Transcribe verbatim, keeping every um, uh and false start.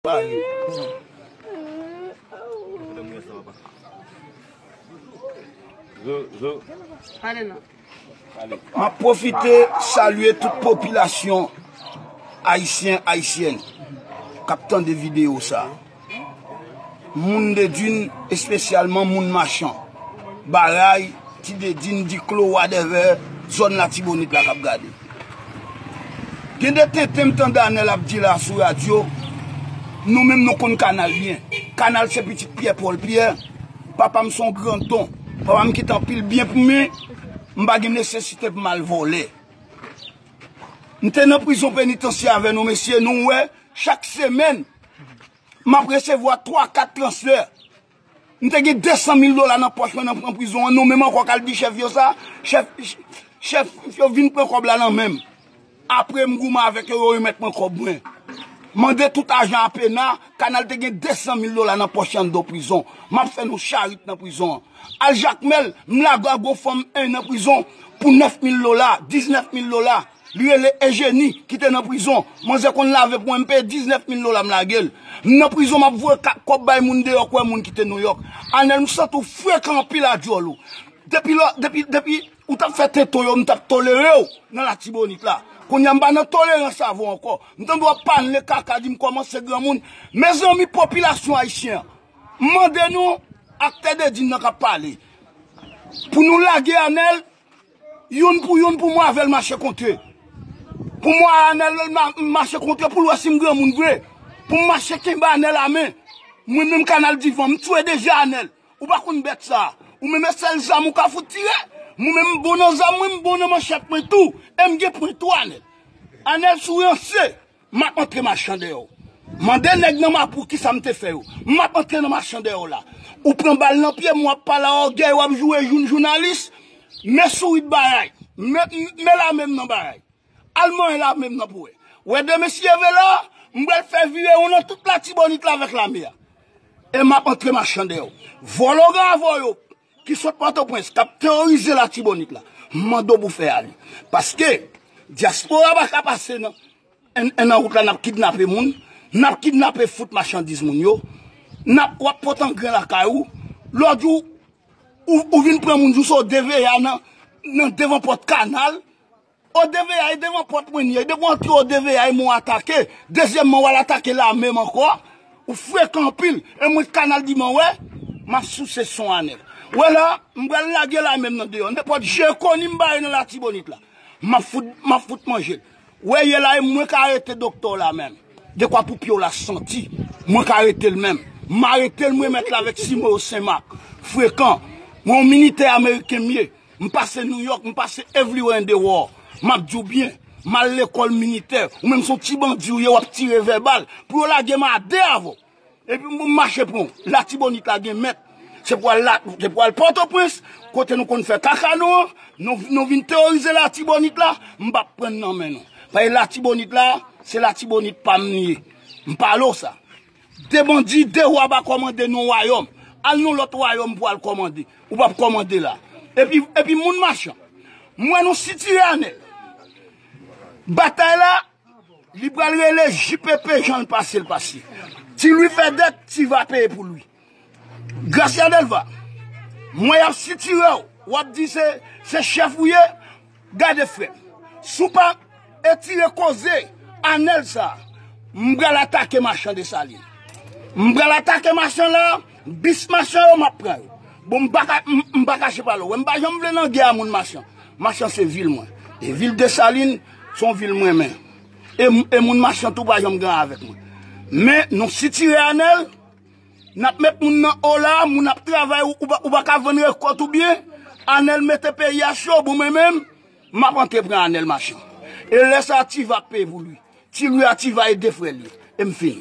M ap pwofite salye tout popilasyon ayisyen, ayisyèn k ap tande videyo sa. Moun Dedin, espesyalman moun Machan, Baray, Ti Dedin, Diklo, whatever, zòn Latibonit la k ap gade. Gen de tenten m tande Anèl ap di la sou radyo, nou menm nou konn Kanal byen. Kanal se pitit Pyè Pòl Pyè, papa m se yon gran don, papa m kite anpil byen pou mwen, m pa gen nesesite pou m al vòlè. M te nan prizon penitansye avè nou, mesye, nou wè, chak semèn, m ap resevwa twa, kat transfè. M te gen de san mil dola nan pòch mwen nan pran prizon an, nou menm ankò k al di chèf yo sa, chèf, chèf yo vin pran kòb la nan men m. Apre m goumen avèk yo, yo remèt mwen kòb mwen. Mande tout ajan a pena, Kanal te gen de san mil dola nan pòch anndan prizon. M ap fè nou charit nan prizon an. Al Jakmèl, m lage a gon fanm en nan prizon pou nèf mil dola, diznèf mil dola. Li rele Ejeni, ki te nan prizon. Manzè konn lave pou mwen, m peye diznèf mil dola, m lage l. M nan prizon, m ap voye ka-, kòb bay moun deyò, kwè moun ki te Nouyòk. Anèl, m santi w frekan anpil a dyòl ou. Depi lò, depi, depi ou t ap fè tento yo, m t ap tolere w nan Latibonit la. Kounye a, m pa nan tolerans avè w ankò. M tande w ap pale kaka, di m kòmanse granmoun. Mezanmi, popilasyon ayisyen an, m mande nou, aktè Dedin nan k ap pale, pou nou lage Anèl, youn pou youn, pou mwen avè l mache kontre. Pou mwen Anèl ma-, mache kontre, pou l wè si m granmoun vre. Pou m mache kenbe Anèl a men. Mwen menm Kanal Divan, m tchwe deja Anèl. Ou pa konn bèt sa. Ou menm e sèl zam ou ka fout tire. Mwen menm m bon nan zam mwen, m bon nan manchèt mwen tou. E m gen pwen tou Anèl. Anèl, si w ranse, m ap antre Machan dèyè w. Mande nèg nan Mapou kisa m te fè yo. M ap antre nan Machan dèyè w la. Ou pran bal nan pye m, w ap pale a ògèy, w ap joure jou jounalis. Men sourit Baray. Men, men lame m nan Baray. Al manyen lame m nan pou wè. Wè de mesye vela, m pral fè virewon nan tout Latibonit la avèk lame a. E m ap antre Machan dèyè w. Vòlò gravò yo, ki sot Pòtoprens, k ap teworize Latibonit la, m mande w pou fè ale. Paske dyaspora pa ka pase nan, en, en nan wout la, n ap kidnape moun, n ap kidnape fout machandiz moun yo, n ap, w ap pote angren lakay ou, lòt jou, ou, ou vin pran moun, jou se o D V A nan, nan devan pòt Kanal, O D V A, e devan pòt mwen li ye. Depi w antre O D V A, e mwen w atake. Dezyèmman, w al atake lame m ankò. Ou frekan anpil. E mwen Kanal Divan wè, m ap souse son Anèl. Wè la, m pral lage lame m nan deyò. Nenpòt je koni m bare nan Latibonit la, m ap fout, m ap fout manje l. Wè ye la, e mwen ka arete doktè w la menm. Dekwa pou pye w la santi. Mwen ka arete l menm. M arete l, mwen mèt la avèk Simoyo Senmak. Frekan. Mwen yon militè ameriken m ye. M pase Nouyòk, m pase everywhere in the world. M ap di w byen, m al lekòl militè. Ou menm se yon ti bandi ou ye, w ap tire vèbal. Pou yo lage m a de avè w. Epi m mache pran w. Latibonit la gen mèt. Se pou al la, se pou al Pòtoprens, kote nou konn fè kaka nou an, nou, nou vin teworize Latibonit la, m p ap pran n nan men nou. Paske Latibonit la, se Latibonit pa m li ye. M pale w sa. De bandi, de wa pa kòmande nan wayòm. Al nan lòt wayòm pou al kòmande. Ou p ap kòmande la. Epi, epi moun Machan, m wè nou sitire Anèl. Batay la, li pral rele J P P jan l pase l pase. Ti Lwi fè dèt, Ti Va peye pou li. Gracia Delva, m wè y ap sitire w, w ap di se, se chèf ou ye, Gade frè m, si w pa etire koze Anèl sa, m pral atake machan Desalin. M pral atake machan la, bis machan yo m ap pran yo. Bon, m pa ka, m, m pa kache pale w. Wè m pa janm vle nan gè a moun machan. Machan se vil mwen. E vil Desalin, se yon vil m renmen. E, e moun machan tou pa janm gen avèk mwen. Men, nou sitire Anèl, n ap met moun nan o la, moun ap travay, ou, ou pa, ou pa ka vann rekòt ou byen. Anèl mete peyi a cho, bon mwen menm, m ap antre pran Anèl machan. E lè sa a, Ti Va ap peye pou li. Ti Lwi a Ti Va e de frè l ye. E m fini.